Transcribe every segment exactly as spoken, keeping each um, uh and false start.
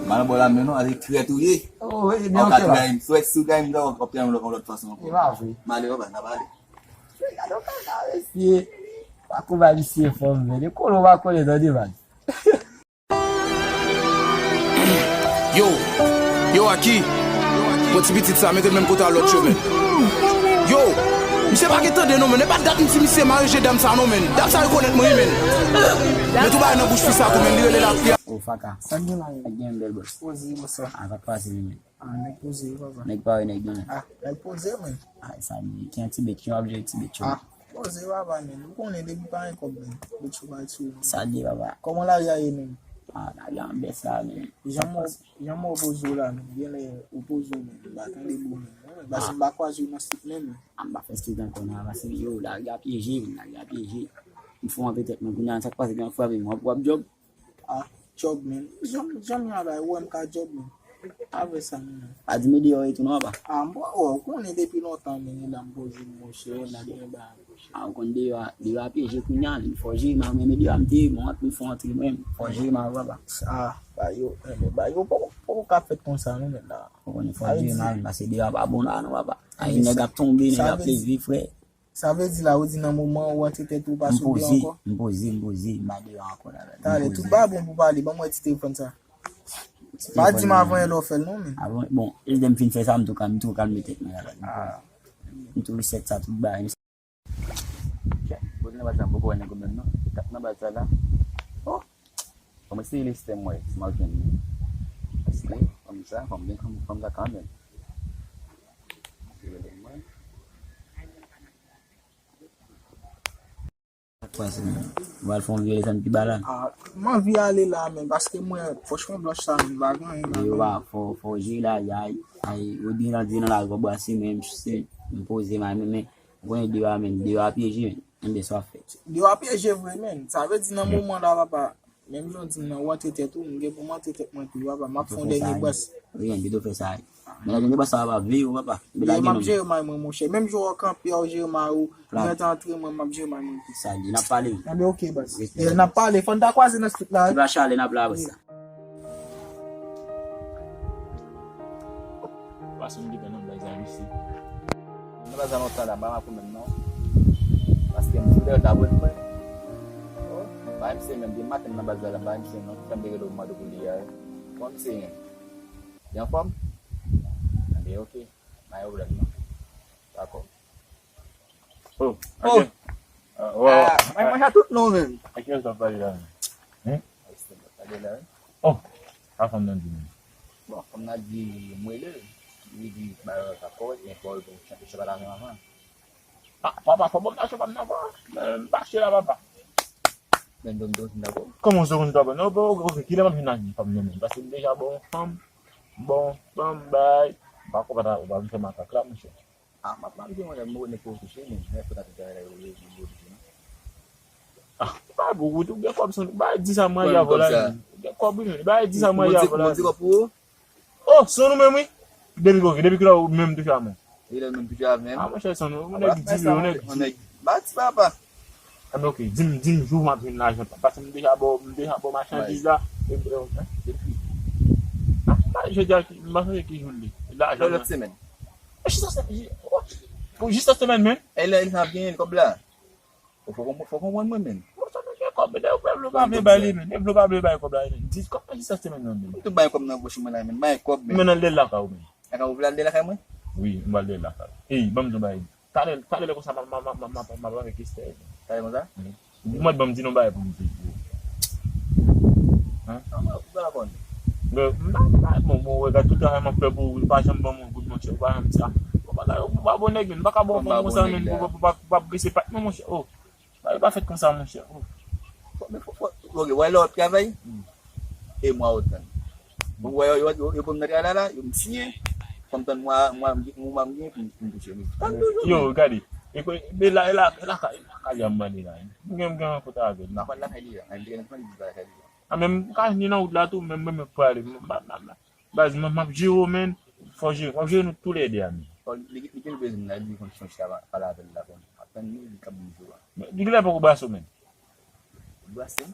M pa nan bò lame non, a se trèt ou ye. Oh, e byen, ok la. Ou ka tray m, si w tray m, w ap tray m yon lòt fason ankò. E pa vre. M ale, papa, n ap ale. Gade yon kaka, mesye. Pa konba misye fò m, men. E kolo pa konnen tande, man. Yo, yo, Aki. Bon, ti pitit sa, mete l menm kote a lòt yo, men. Yo, misye pa gen tande non, men. E pa dat m di misye mare je dam sa non, men. Dam sa rekonèt mwen, wi, men. Met yon bagay nan bouch fi sa tou, men. Li rele lapli a. O, Faka. Sa k gen la, men? Sa k gen, bèl bòs? Poze, bòs la. A, sa k pase, men. Ah, nèg poze wi, papa. Nèg pare, nèg gen. Ah, nèg poze, men. Ah, sa di, ki an ti bèt, ki w ap jere ti bèt yo? Ah, poze, papa, men. Ou konnen depi pa gen kòb, men. Bèt yo pa tire, men. Sa di, papa. Kòman lari a ye, men? Ah, lari a anbès la, men. Jan mò, jan mò poze w la, men. Genlè ou poze w, men. M pa tande bro, men. Mwen, men, paske m pa kwaze w nan street, men, men. Ah, m pa fè street ankò, non, paske yo, lari a pyeje, men, lari a pyeje. M fò antre tèt mwen, kounye a, sa k pase, gen frape m, w ap, w ap djòb? Ah, djòb, men. Janm, janm yon bagay, ou wè m ka djòb, men. Pa vle sa, men. Pa di m deyò e tou non, papa. Ah, m pa wè, ou konnen depi lontan, men, e la m poze m, monchè, ou la gen bagay, monchè. Ah, ou konn deyò a, deyò a pyeje kounye a, men fò jere mal, men deyò a m te, mwen, m fò antre mwen, fò jere mal, papa. Ah, bagay yo, eh, men bagay yo poko, poko ka fèt konsa, non, men la. Ou konnen fò jere mal, paske deyò a pa bon la, non, papa. Ay, nèg ap tonbe, nèg ap leve, frè. Sa vle di la, ou di nan moman ou antre tèt ou pa sou byen ankò? M poze, m poze, m poze, m pa deyò ankò la. Talè, tout bagay bon pou pale, ban mwen ti telefòn sa. Pa di m avan yè lè w fè l non, men. Avan, bon, e lè m fin fè sa, m tou ka, m tou kalme tèt mwen la. M tou reset sa tout bagay. Kote nan baz la, m poko wè nèg yo menm non. Li t ap nan baz la la. Oh! Fò m eseye liste m wè si m ap jwenn li. Paske fanm sa, fanm byen, fanm, fanm sa kanmenm. Se rele mwen. Sa k pase, men? Ou al fè yon vye desann pi ba la? Ah, m anvi ale la, men, paske mwen, pòch mwen blanch sa, men, m pa gen anyen la, men. Yo, ba, fò, fò w jere la, y a, ay, ou di nan, di nan la, w ap brase, men, m, se, m poze, men, men, men, ou konnen deyò a, men, deyò a pyeje, men. Enben, sa w ap fè? Deyò a pyeje vre, men. Sa vle di nan moman la, papa, menm jan w di m nan, ou antre tèt ou, m gen pou m antre tèt mwen tou, papa. M ap fè yon dènye bras. Wi, men, pito fè sa. Men la dènye bras sa, papa, veye w, papa. Men la gen m ap jere may mwen, monchè. Menm jan w kanpe a, w jere may ou, ou gentan antre mwen, m ap jere may mwen tou. Sa di, n ap pale. Enben, ok, baz. Eh, n ap pale, fò n ta kwaze nan street la. Ti ba chale, n ap la, baz. Pase m devan nan baz la, mesye. Nan baz la lontan la, m pa makon menm non. Paske m sou lè ta bon mwen. Oh, pa misye menm, depi maten m nan baz la, m pa misye non. Ki fè m te rele w mande pou li a. Bon, misye, li anfòm? Anben, ok. Pa gen pwoblèm non. Dakò. Oh, ok. Ah, mwen, mwen sa tout non, menm. Ak ki sa w ap pale la, menm? Hein? Ak ki sa w ap pale la, wi. Oh, sa fanm nan di, menm. Bon, fanm nan di, m rele l. Li di, ba, sa kòrèk, men fò l chante chèvè la menm avan. Ah, papa, fò ban m lajan pa m nan, papa. Men, m pa chè la, papa. Men, donn, donn, dakò. Kòman w se konn ta ban? Non, bon, ok, ok, kilè m ap jwenn lajan pa m nan, menm? Paske m deja bon fanm, bon fanm, bay. M pa konprann, ou pa vin fè makak la, monchè. Ah, m ap, m ap di mwen, mwen nèg pou touche, men, men fòk ap travay la, yo, yo, yo, yo touche, non. Ah, pa gou, ou gen kòb san, bay di sa mwen avè w la, men. Gen kòb, wi, men, bay di sa mwen avè w la, men. Oh, san nou menm, wi. Depi, ok, depi kilè ou menm touche a mwen? Kilè ou menm touche a mwen? Ah, monchè, san nou, ou nèg di, ou nèg di. Ba ti papa. Ah, men ok, di m, di m jou m ap jwenn lajan, paske m deja ba w, m deja ba w machandiz la. E, e, hein? Depi. Ah, jodi a, m pa sonje ki jou l ye. Lajan. Lòt semèn. Jis a semèn, pou jis a semèn, men. E lè l ap genyen kòb la. Fò, fò, fò konprann mwen, men. Bon, sa nou gen kòb, men, e vle ou pa vle bay li, men. E vle ou pa vle bay kòb la, men. Di kòb la jis a semèn nan, men. Ou te bay kòb nan pòch mwen la, men. Bay kòb, men. Men nan lè lakay ou, men. Lakay ou vle al de lakay mwen? Wi, m pral de lakay ou. Ey, ban m di w bagay. Talè, talè lè konsa, m ap, m ap, m ap, m ap, m ap, m ap avèk Esther. Talè konsa? Wi. Ou mèt ban m di nou bagay pou m di. Hein? Kòman ou pral aprann? Men, m pa, m pa, bon, bon, wè, gad tout travay m ap fè pou ou, ou pa janm ban m yon goud, monchè, ou pa janm di sa. Bon, bagay, ou pa bon nèg, men, m pa ka ba w fanm konsa, men, pou, pou, pou, pou, pou ap bese pat mwen, monchè. Oh. Bagay pa fèt konsa, monchè. Oh. Fò, men fò, fò, ok, wè lè w ap travay? Hmm. E mwa ou tann. Ou wè, yo, yo, yo, yo pran m nan travay la, la, yo m siyen. Fò m tann mwa, mwa, mwa m gen pou m, pou m touche. Tann toujou. Yo, gade. E kò, e la, e la, e la, e la, kalè a m mande la. M gen, m gen rankont avè l. M pa konn lakay li a. M te gentan di pa lakay li a. A, men m ka ni nan wout la tou, men mwen menm prale. M, m, m, m, Baz, m, m ap jere w, men. Fò jere, m ap jere nou toulède a, men. Fò li, li gen bezwen m la, li konn chonj ka pale avè l la, bon. Ap tann li, li k ap vin jou a. Men, li genlè poko brase w, men. Brase m?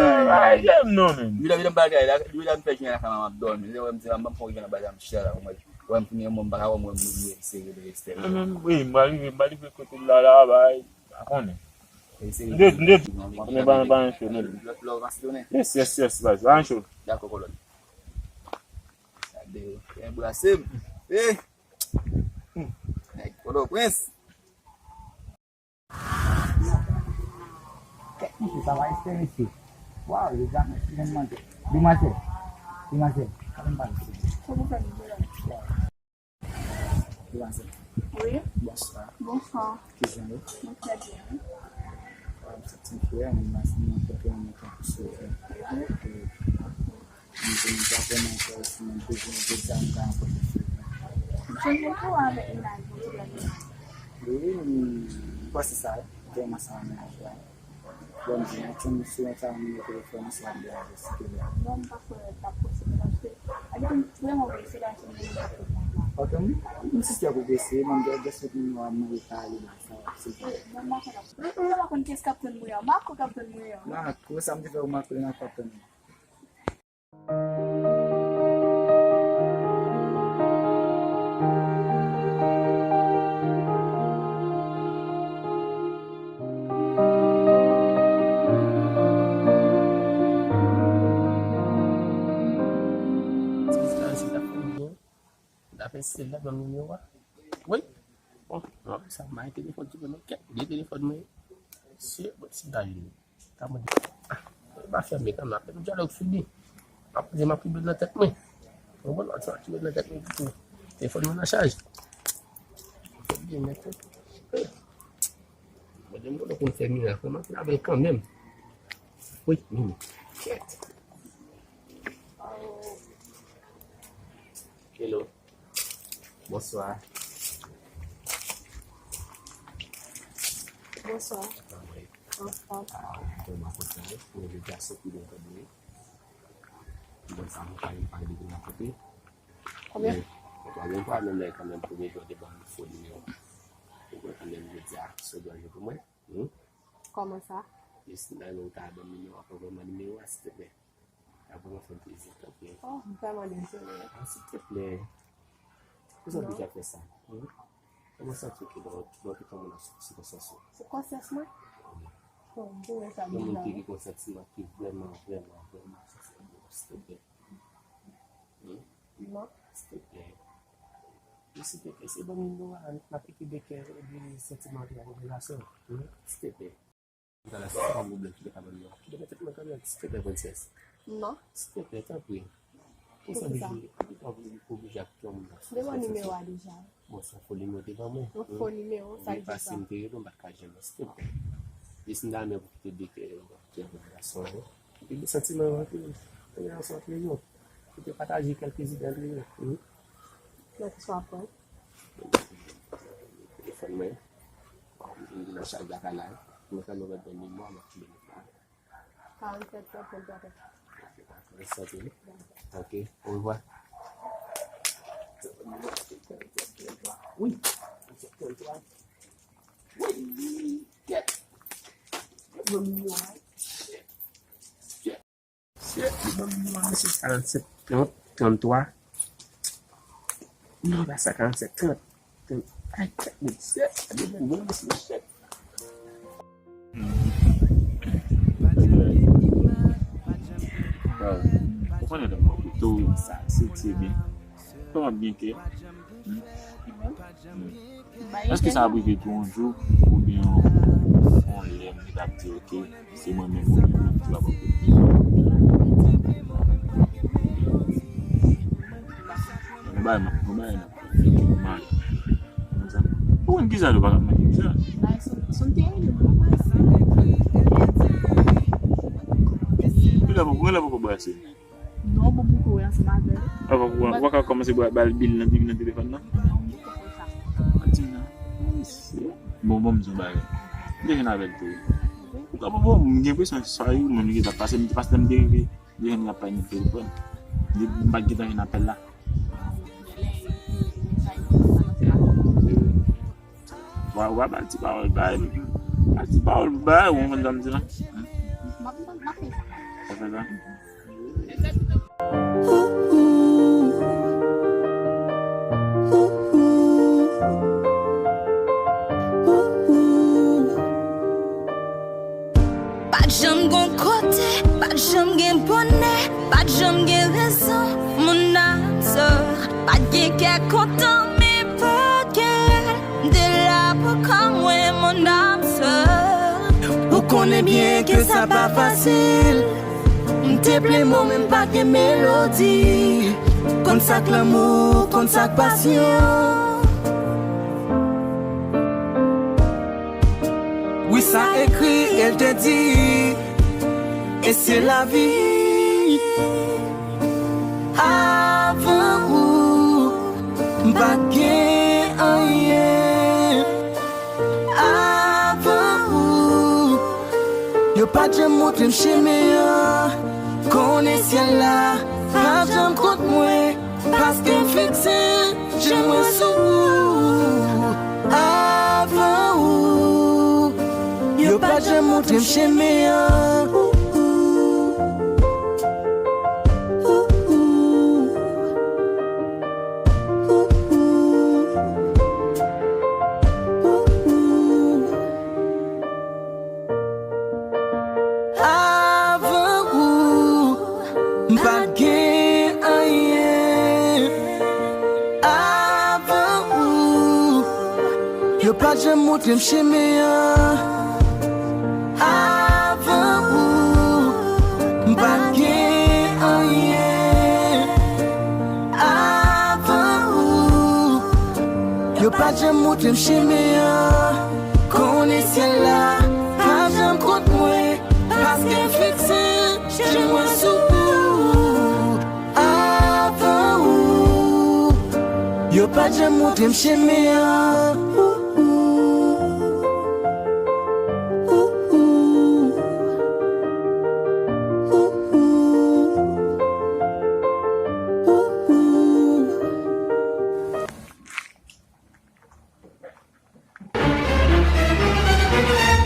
Ay, ay, jèm non, men. Li la, li la, bagay la, li la, m fè jwenn la, kama m ap dòmi. Li wè m di, m ban m fè jwenn la, bagay, m chita la, mwen. Wè m tounen, mwen, m pa ka wè mwen, mwen, mwen, serye, mwen, serye. Mwen menm, wi, m pral rive, m pral rive kote l la, la, bay, pa konnen. M de, m de, men pa, pa ancho, men. Lè, lè w pase tounen? Yes, yes, yes, baz, pa ancho. Dakò, kolòn. Gade yo, fè brase m. Eh! Hmm. Nèg Pòtoprens. Kèt mesye, sa va espere mesye. Waw, yo jamè si menm manje. Demwazèl, demwazèl, sa vin pale. Sa pou fè nou jwe la? Demwazèl. Wi. Bonswa. Bonswa. Kijan ou? Mwen trè byen. Waw, m santi m frè, m imajine mwen kontre yon moun tankou Sovè. Mhm. Mwen di, m pa vrèman enterese, mwen bezwen de zam, m ka rankontre sou. M chanje pou avèk mennaj mwen, ti dènye. Wi, m panse sa, wi. Vrèman sa, mennaj la. Bon, m di, m ap tann sou yon sa, nimewo telefòn, si w ap deraje, silvouplè. Non, m pa kwè l ap posib, paske, a di, m vrèman vle, se la, se mennaj mwen k ap fè sa. Ok, m, m sistè pou bese, mwen, m gen, gen sou nimewo a, m mande pale, ba, sa, silvouplè. Non, m pa kwè l ap, m, m pa konn kiyès k ap tann mwen an, Marco k ap tann mwen an. Marco, sa m te fè pou Marco, l ap tann mwen. Ti biznis la, si ta fè byen, ta fè sel la, ban m nimewo a. Wi. Bon, non, sa, m bay telefòn ti mwen, kèt, de telefòn mwen. Se, bon, si ta vini. Ta mande, ah, e pa fèmen kanmenm, apre dyalòg fini. M ap poze, m ap rive nan tèt mwen. Ou konprann? M ap rive nan tèt mwen, pito. Telefòn mwen nan chaj. Fè byen, mèt. Mwen di, mwen konn fè mirak, mwen ap travay kanmenm. Wi, mimi. Kèt. Hello. Bonswa. Bonswa. Anfòm. Ah, vrèman kontan, wi. Mwen jodi a soti byen tande, wi. Bon, sa mwen pale, pale de la kote. Konbyen? Mwen pa gen pwoblèm la kanmenm, premye jou te ban m fo nimewo. Ou wè kanmenm jodi a, se dwa jou pou mwen. Hmm? Kòman sa? Jis nan ou ta ban m nimewo a, pa vrèman nimewo a, silteplè. Apre mwen fè m plezi, tanpri. Oh, m vrèman dezole. Ah, silteplè. Poukisa w toujou ap fè sa? Hmm? Kòman w santi w ke lè w, lè w te konn nan sikonstans ou? Sikonstans mwen? Wi. Bon, m te wè sa deja. Yon moun ki gen yon santiman ki vrèman, vrèman, vrèman sansib, silteplè. Hmm? Non. Silteplè. Silteplè, se ban m nimewo a, n ap ekri de kè, de santiman de relasyon. Hmm? Silteplè. Mwen ta la, se pa yon pwoblèm ki te ka ban m nan. Ki te mete mwen kanmenm, silvouplè, princess. Non. Silvouplè, tanpri. Poukisa? Ou oblije ak yon moun nan. Devan nimewo a deja. Bon, se yon fo nimewo te ban mwen. Yon fo nimewo, sa vle di sa. Pase m te rele w, m pa t ka jwenn ou, silvouplè. Jis m ta renmen pou kite de kè, kè gason an. Epi de santiman yo anpil. Kè gason anpil yo. Ou te pataje kèlke zide antre yo. Wi. Donk, ou swa pran. Telefòn mwen. Li nan chaj lakay la. Mwen fè mwen rete nan memwa, m ap tire li la. Karannsenk, trant, trant twa. Karannsenk, wi. Ok, au revoir. Wi. Wi, kèt. Mwen mwen, shit. Shit, li ban m nimewo a, se karannsenk, trant, trant twa. Non, pa sa, karannsenk, trant. Ay, kèt, mesye, li ban m nimewo a, mesye, shit. Ou konnen lè m ap tou sa, se, se byen. Kòman byen ke? Hmm? Hmm. Èske sa ap rive tou yon jou, oubyen yon, yon lè m te ap di, ok, se mwen menm oubyen mwen ki va pran kout pye? Yon bagay m ap, yon bagay m ap fè ki mal. Konsa. Ou konn kisa nou pa ka manke kisa? Bay son, son te rele mwen, mwen pa sa. Kilè poko, kilè poko brase? Non, bon, poko wè ansanm avè l. Ou pa, ou pa, ou pa ka kòmanse ba, ba l bil nan, bil nan telefòn nan? Non, m poko fè sa. Mwen di non. Mesye. Bon, bon, m di yon bagay. M te jwenn avè l tou. Ou ka bon, bon, m gen enpresyon sa yo, mwen, m gen sa pase, m te pase, m te rive. Li menm l ap pale nan telefòn. Li, m pa t gentan jwenn apèl la. Wa, wa, ba l ti pawòl, ba l, ba l ti pawòl, ba l, ou konprann sa m di la? Hmm? Sa fè sa? Pa t janm gon kote, pa t janm gen bonè, pa t janm gen rezon, mon âme sœur. Pa t gen kè kontan, men pa t gen rèl. M te la pou kò mwen, mon âme sœur. Ou konnen byen ke sa pa fasil. M te plen mo, men m pa t gen melodi. Konn sa k lanmou, konn sa k pasyon. Wi, sa ekri, elle te dit, et c'est la vie. Avan ou, m pa t gen anyen. Avan ou, yo pa t janm montre m chemen an. Konnen syèl la pa t janm kont mwen. Paske m fikse je mwen sou ou. Avan ou, yo pa t janm montre m chemen an. Avan ou, m pa t gen anyen. Avan ou, yo pa t janm montre m chemen an. Avan ou, m pa t gen anyen. Avan ou, yo pa t janm montre m chemen an. Konnen syèl la pa t janm kont mwen. Paske m fikse je mwen sou ou. Avan ou, yo pa t janm montre m chemen an. Ou, ou. Ou, ou. Ou, ou.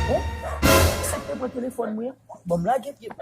Bon, sa k te pran telefòn mwen an? Bon, m lage pye m.